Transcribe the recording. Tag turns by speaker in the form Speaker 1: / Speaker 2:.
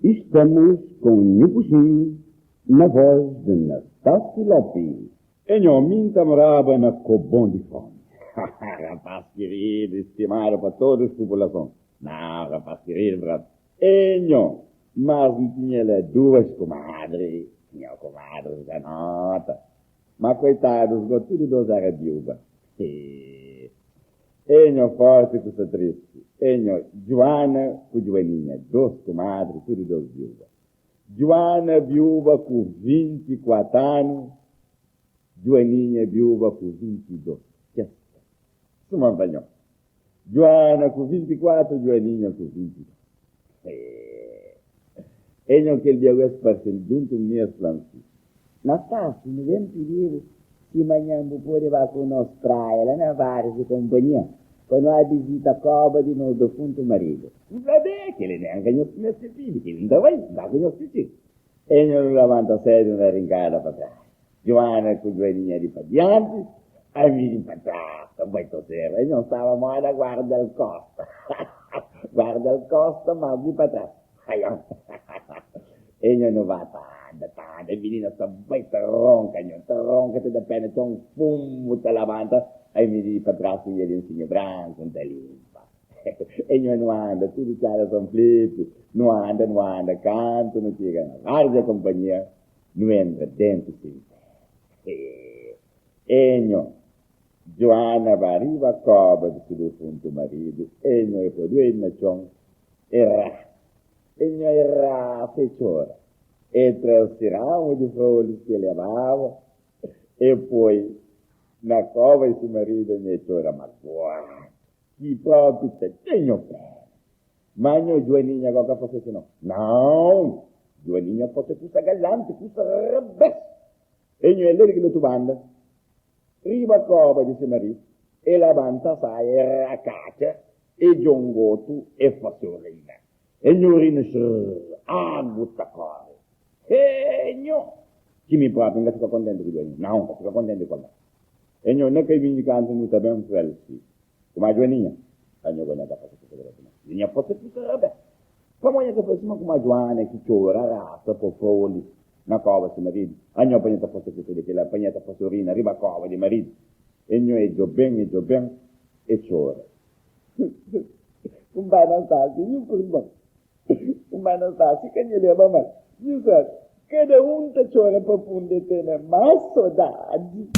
Speaker 1: Estamos com Nhu Puxin na voz de Nastassi Lopi.
Speaker 2: Enho, mi N ta moraba na Kobon di Fomi. Rapaz kiridu i stimadu pa todos populason. Nau, rapaz kiridu, brother. Enho, mas N tinha la duas kumadri. Tinha kumadris da nota. Ma koitadus go, tudu dos era biuba. Hee. Enho forti ku sta tristi. Enho, Juana ku Juaninha, dos kumadri, tudu dos biuba. Juana biuba ku 24 anu, Juaninha biuba ku 22. Kes sta suma npanhó. Juana ku 24, Juaninha ku 22. Hee. Enho kel dia go es parse-m djuntu mi es fla-m si.
Speaker 3: Nastásiu, nu ben pidi-bu si manhan bu pode ba ku nos praia la na Várius di Konpanhia pa nu a bizita koba di nos defuntu maridu.
Speaker 2: N fla, Be, kel-li nen ka nhos meste pidi, kel-li N ta bai, N ba ku nhos ti txi. Enho nu labanta sédu na rinkada pa praia. Juana ku Juaninha di pa dianti, ami di pa tras, ta bai tosera. Enho staba moda guarda-l kosta, guarda-l kosta, mas di pa tras. Aion! Enho nu ba ta anda, ta anda, minina sta bai ta ronka nho, ta ronka ta da pé na txon, fumu ta labanta, ai mi di pa tras ku nha lensinhu branku N ta limpa. Enho nu anda tudu txada San Flipi, nu anda, nu anda, kantu nu txiga na Várzia Konpanhia, nu entra dentu simitéru. Enho, Joana ba riba koba di si dufuntu maridu, enho e poi duedu na txon, E ra, e nho e rasa e txora. E tra si ramu di frolis ki e lebaba, e poi na koba di si maridu, e nho e txora maguadu, ki propi ta da nho pena. Ma nho Juaninha go ka fase si no. Nau! Juaninha fase kusa galanti, kusa rabes. E nho e la di kel otu banda, riba koba di si maridu, e labanta saia, e rakatxa, E djongotu e fase urina. E nha urina xrrr, agu ta kore. He nho! Ki mi propi N ka fika kontenti ku Joaninha. Nau, N ka fika kontenti ku el nau. E nho, na kaminhu kantu nu ta ben fla-l si, Kuma Joaninha, a nho go nha ka fase kusa dretu nau. Nha fase kusa rabés. Pamo nha ka fase suma kuma Joana ki txora rasa po foli na koba si maridu. A nho pa nha ta fase kusa di kila, pa nha ta fase urina riba koba di maridu. E nho e djoben, e djoben, e txora. Kumpai Anastácio, nhu purdon. Kumpai Anastácio, ka nhu leba mal. Nhu sabe, kada un ta txora pa fundi e tene más sodadi.